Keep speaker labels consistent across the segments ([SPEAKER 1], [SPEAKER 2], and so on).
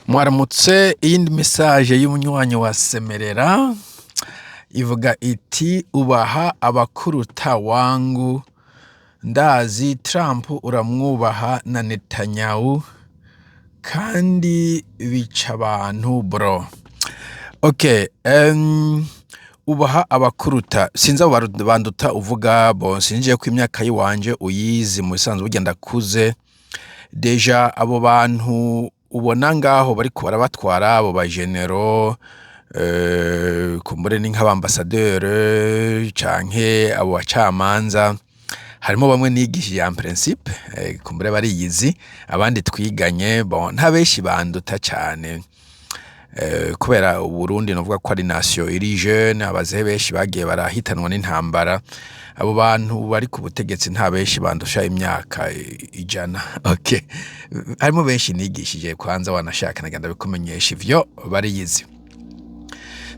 [SPEAKER 1] Mwaramutse. Iyindi message y'umunywanyi wa Semerera ivuga iti: "Ubaha abakuruta wangu, ndazi Trump uramwubaha na Netanyahu kandi bica abantu, bro." Okay, ubaha abakuruta, sinzi abo banduta uvuga. Bon, sinjiye ko imyaka yiwanje uyizi. Mu bisanzwe burya ndakuze déjà. Abo bantu ubona ngaho bariko barabatwara, abo bagenero, kumbure ni nk'abambasaderi canke abo bacamanza, harimo bamwe nigishije en principe, kumbure bariyizi, abandi twiganye. Bon, nta benshi banduta cane, kubera Uburundi novuga ko ari nation iri jeune, abazehe benshi bagiye barahitanwa n'intambara. Abo bantu bari ku butegetsi nta benshi bandusha imyaka 100. Okay, harimo benshi nigishije kwanza, wanashaka nagenda bikumenyesha ivyo bariyizi.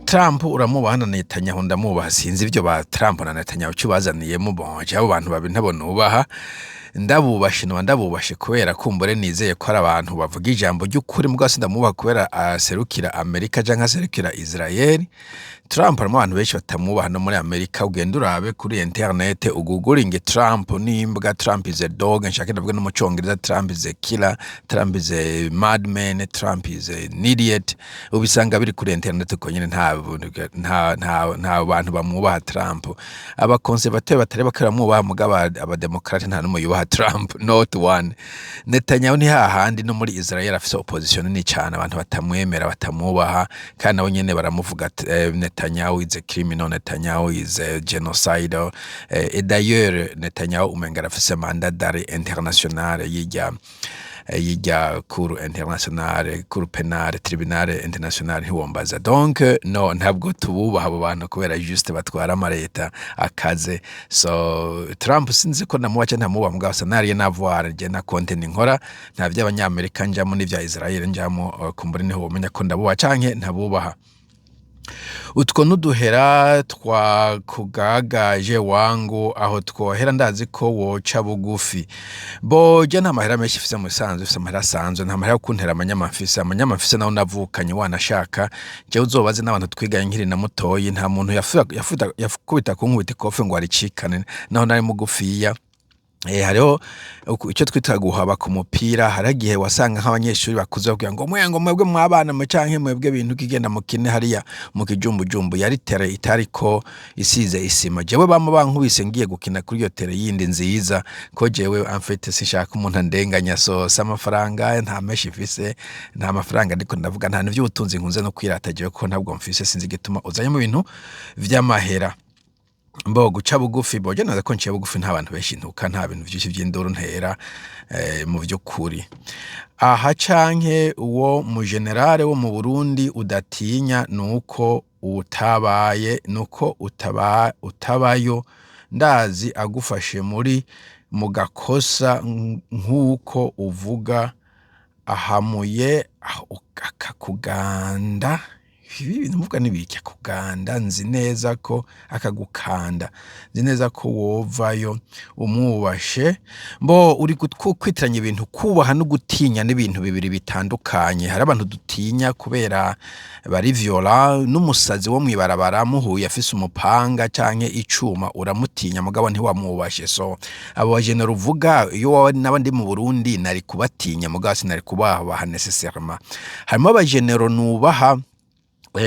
[SPEAKER 1] Trump uramubaha na Netanyahu ndamubaha. Sinzi ivyo ba Trump na Netanyahu ico bazaniyemo. Bon, abo bantu babiri ntabo nubaha. Ndabubashe, noba ndabubashe kubera kumbure nizeye ko ari abantu bavuga ijambo ry'ukuri, mugabo sindamubaha kubera aserukira Amerika canke aserukira Israel. Trump harimo abantu benshi batamwubaha no muri Amerika. Ugenda urabe kuri internet, uguguringe "Trump n'imbwa", "Trump is a dog", nshake ndavuga no mu Congereza, "Trump is a killer", "Trump is a madman", "Trump is an idiot". Ubisanga biri kuri internet uko nyene. Nta bantu bamwubaha Trump. Abakonservateur batari bake baramwubaha, mugabo abademokrate nta n'umwe yubaha Trump, not one. Netanyahu ni hahandi no muri Israel afise opposition nini cane, abantu batamwemera, batamwubaha, kandi nabo nyene baramuvuga ati, "Netanyahu is a criminal, Netanyahu is a genocidal." Et d'ailleurs Netanyahu umenga arafise mandat d'arrêt international y'irya cour internationale, cour pénale, tribunal international, ntiwombaza. Donc no, ntabwo tububaha abo bantu kubera juste batwara amareta akaze. So Trump sinzi ko namubaha canke ntamubaha, mugabo ça n'a rien à voir. Je na content nkora nta vy'abanyamerika njamo n'ivya Israel njamo. Kumbure niho womenya ko ndabubaha canke ntabubaha. Utwo n'uduhera twakugagaje wangu, aho twohera ndazi ko woca bugufi. Boje nta mahera menshi mfise mu bisanzwe, mfise amahera asanzwe, nta mahera yo kuntera amanyama mfise. Amanyama mfise naho navukanye, wanashaka jewe uzobaze n'abantu twiganye nkiri na mutoyi, nta muntu yakubita kunkubita ikofe ngo aricikane naho nari mugufiya. Hariho icyo twita guhaba ku mupira. Hari igihe wasanga nk'abanyeshuri bakuze bakubwira ngo mwe, ngo mwebwe mwabana mwe, canke mwebwe bintu kigenda mukine hariya mu kijumbujumbu. Yari terrain itariko isize isima. Jewe bama bankubise ngiye gukina kuri iyo terrain yindi nziza, ko jewe en fait sinshaka umuntu andenganya. So si amafaranga, nta menshi mfise, nta mafaranga ndiko ndavuga, nta n'ivy'ubutunzi nkunze no kwirata jewe ko ntabwo mfise. Sinzi igituma uzanye mu bintu vy'amahera. Mbo guca bugufi, boje naza ko nciye bugufi, nta bantu benshi ntuka, nta bintu vyinshi vy'induru ntera. Mu vy'ukuri aha canke uwo mu generale wo mu Burundi udatinya nuko utabaye, nuko utabayo, ndazi agufashe muri mu gakosa nk'uko uvuga ahamuye akakuganda. Ibi bintu mvuga nibiki? Akuganda, nzi neza ko akagukanda, nzi neza ko wovayo umwubashe. Mbo uri kwitiranya ibintu. Kubaha no gutinya n'ibintu bibiri bitandukanye. Hari abantu dutinya kubera bari violent. N'umusazi wo mw'ibarabara muhuye afise umupanga canke icuma uramutinya, mugabo ntiwamwubashe. So abo bajenero uvuga, iyo waba naba ndi mu Burundi nari kubatinya, mugabo sinari kubabaha nécessairement. Harimo abajenero nubaha,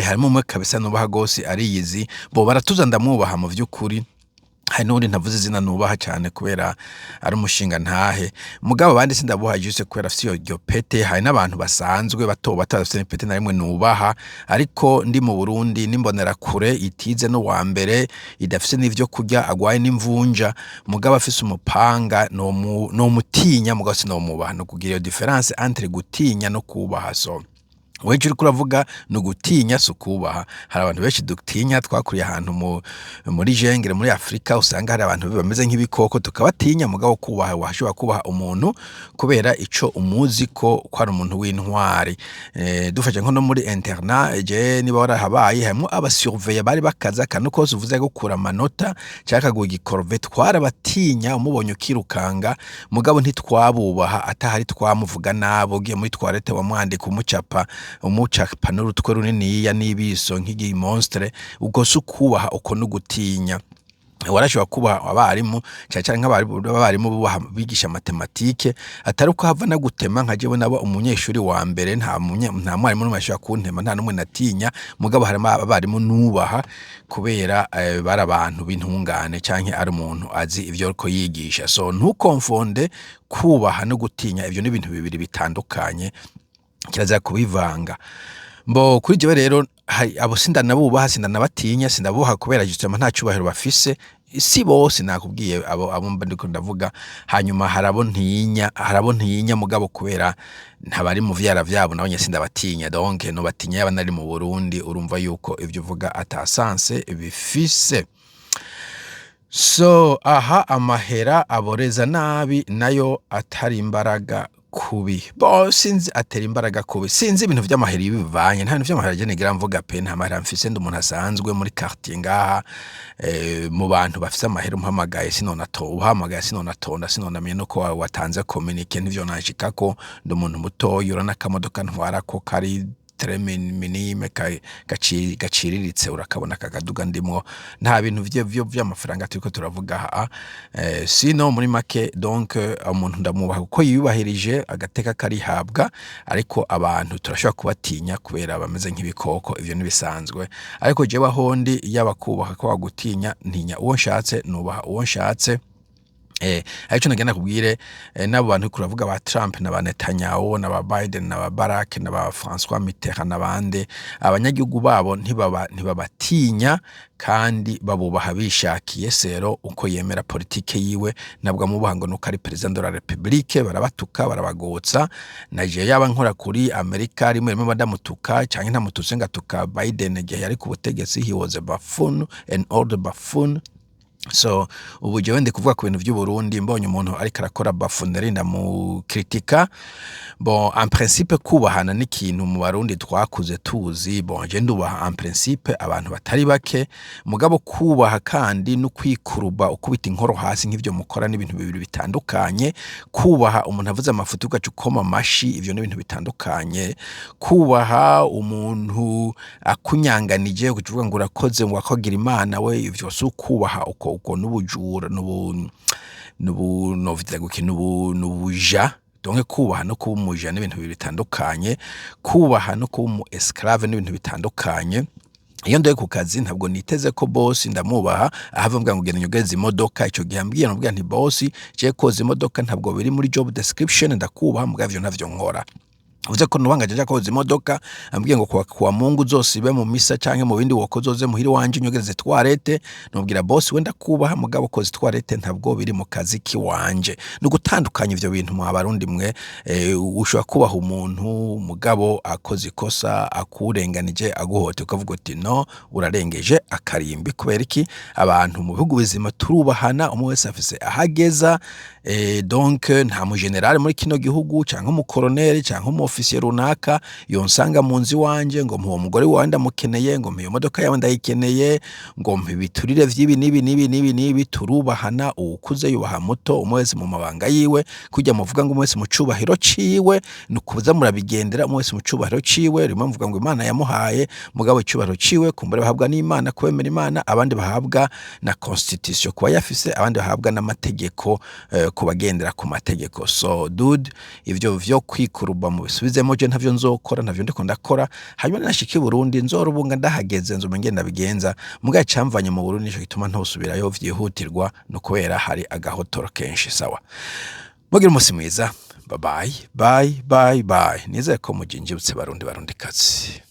[SPEAKER 1] harimo umwe kabisa nubaha gose, ariyizi bo baratuza, ndamwubaha mu vy'ukuri. Hari n'uwundi ntavuze izina nubaha cyane kubera ari umushinga ntahe, mugabo abandi sindabuha juste kubera afise iryo pete. Hari n'abantu basanzwe bato bato badafise n'ipete na rimwe nubaha, ariko ndi mu Burundi n'imbonera kure itize n'uwa mbere idafise n'ivyo kurya, agwaye n'imvunja, mugabo afise umupanga nomutinya, mugabo sinomubaha. No kugira iyo différence entre gutinya no kubaha. So Wewe uriko uravuga ni ugutinya, si ukubaha. Hari abantu benshi dutinya, twakuriye ahantu muri jungle, muri Afrika, usanga hari abantu bameze nk'ibikoko tukabatinya. Mugabo kubaha, washobora kubaha umuntu kubera ico umuzi ko ari umuntu w'intwari. Dufashe nko no muri internat, je niba warahabaye, harimwo aba surveillants bari bakaza, akantu kose uvuze gukura amanota canke akaguha igikorove, twarabatinya, umubonye ukirukanga. Mugabo ntitwabubaha, atahari twamuvuga nabi. Ugiye muri toilette wamwandika, umucapa, umucapa n'urutwe runiniya n'ibiso nk'igi monstre. Ubwo si ukubaha, uko n'ugutinya. Warashobora kubaha abarimu, cyane cyane nk'abarimu bubaha bigisha mathématiques, atari uko hava nagutema. Nka jewe naba umunyeshuri wa mbere, nta mwarimu n'umwe ashobora kuntema, nta n'umwe natinya. Mugabo harimo abarimu nubaha kubera bari abantu b'intungane canke ari umuntu azi ivyo ariko yigisha. So ntukonfonde kubaha no gutinya, ivyo ni ibintu bibiri bitandukanye, kirazira kubivanga. Mbo kuri jewe rero abo sindanabubaha, sindanabatinya. Sindabubaha kubera justement nta cubahiro bafise. Si bose, nakubwiye abo mba ndiko ndavuga. Hanyuma harabo ntinya, mugabo kubera ntabari mu vyara vyabo, nabo nyene sindabatinya. Donc nobatinya yaba nari mu Burundi. Urumva yuko ivyo uvuga ata sens bifise. So aha amahera aboreza nabi, nayo atari imbaraga kubi. Bo sinzi, atera imbaraga kubi, sinzi ibintu vy'amahera iyo bivanye. Nta bintu vy'amahera je nigira mvuga pe, nta mahera mfise, ndi umuntu asanzwe muri quartier ngaha. Mu bantu bafise amahera umpamagaye sinonato, uhamagaye sinonatonda, sinonamenye nuko watanze communiqué, ntivyo nanshikako. Ndi umuntu mutoyi, urana akamodoka ntwara ko kari très minime, gaciriritse, urakabona kakaduga ndimwo. Nta bintu vyo vy'amafaranga turiko turavuga aha. Sino muri make, donc umuntu ndamubaha kuko yiyubahirije, agateka karihabwa. Ariko abantu turashobora kubatinya kubera bameze nk'ibikoko, ivyo ntibisanzwe. Ariko jewe aho ndi, yaba kubaha ko wagutinya, ntinya uwo nshatse, nubaha uwo nshatse. Ariko nagenda kubwire, n'abo bantu uriko uravuga, ba Trump na ba Netanyahu na ba Biden na ba Barack na ba François Mitterrand n'abandi, abanyagihugu babo ntibabatinya kandi babubaha bishakiye, sero uko yemera politike yiwe. Ntabwo amubaha ngo nuko ari président de la République. Barabatuka, barabagotsa. Naje yaba nkora kuri Amerika, rimwe rimwe badamutuka canke ntamututse ngatuka Biden igihe yari ku butegetsi. He was a buffoon, an old buffoon. So ubu jewe ndi kuvuga ku bintu vy'Uburundi, mbonye umuntu ariko arakora buffoonerie ndamukritika. Bon, en principe kubahana ni ikintu mu Barundi twakuze tuzi. Bon, je ndubaha en principe abantu batari bake. Mugabo kubaha kandi no kwikuruba ukubita inkoro hasi nk'ivyo mukora n'ibintu bibiri bitandukanye. Kubaha umuntu avuze amafuti ugaca ukoma amashi, ivyo ni ibintu bitandukanye. Kubaha umuntu akunyanganije ugaca uvuga ngo urakoze, ngo akagira Imana we, ivyo si ukubaha. Uko n'ubujura, n'ubu novuga guki, n'ubuja. Donc kubaha no kuba umuja n'ibintu bibiri bitandukanye. Kubaha no kuba umu esclave n'ibintu bitandukanye. Iyo ndoye ku kazi, ntabwo niteze ko boss ndamubaha ahava ambwira ngo genda nyogeze imodoka. Ico gihe ambwiye, namubwira nti: "Boss, je koza imodoka ntabwo biri muri job description. Ndakubaha, mugabo ivyo ntavyo nkora." Uvuze ko nubangaje aja koza imodoka, ambwiye ngo kuwa Mungu zosibe mu misa canke mu bindi wokoze, uzoze muhira iwanje unyogereze toilette, nubwira boss we: "Ndakubaha, mugabo koza toilette ntabwo biri mu kazi kiwanje." Ni ugutandukanya ivyo bintu mwa Barundi mwe. Ushobora kubaha umuntu, mugabo akoze ikosa, akurenganije, aguhote, ukavuga uti: "No, urarengeje akarimbi." Kubera iki? Abantu mu bihugu bizima turubahana, umwe wese afise ahageza. Donc nta mujenerali muri kino gihugu canke umukoroneri canke umu officier runaka yonsanga mu nzu iwanje ngo mpa uwo mugore wawe ndamukeneye, ngo mpa iyo modoka yawe ndayikeneye, ngo mpa ibiturire vy'ibi n'ibi n'ibi n'ibi n'ibi. Turubahana, uwukuze yubaha muto, umwe wese mu mabanga yiwe. Kurya muvuga ngo umwe wese mu cubahiro ciwe, ni ukuza murabigendera, umwe wese mu cubahiro ciwe. Rimwe muvuga ngo Imana yamuhaye, mugabo icubahiro ciwe kumbure bahabwa n'Imana kubemera Imana, abandi bahabwa na constitution kuba yafise, abandi bahabwa n'amategeko ku bagendera ku mategeko. So dude, ivyo vyo kwikuruba mu bisubizemo, je ntavyo nzokora, ntavyo ndiko ndakora. Hanyuma nashika i Burundi nzorubunga, ndahageze nzomenya ngene ndabigenza. Mugabo icamvanye mu Burundi nico gituma ntosubirayo vyihutirwa, no kubera hari agahotoro kenshi. Sawa, mugira umusi mwiza. Bye bye bye bye bye. Nizere ko mujinjibutse, Barundi, Barundikazi.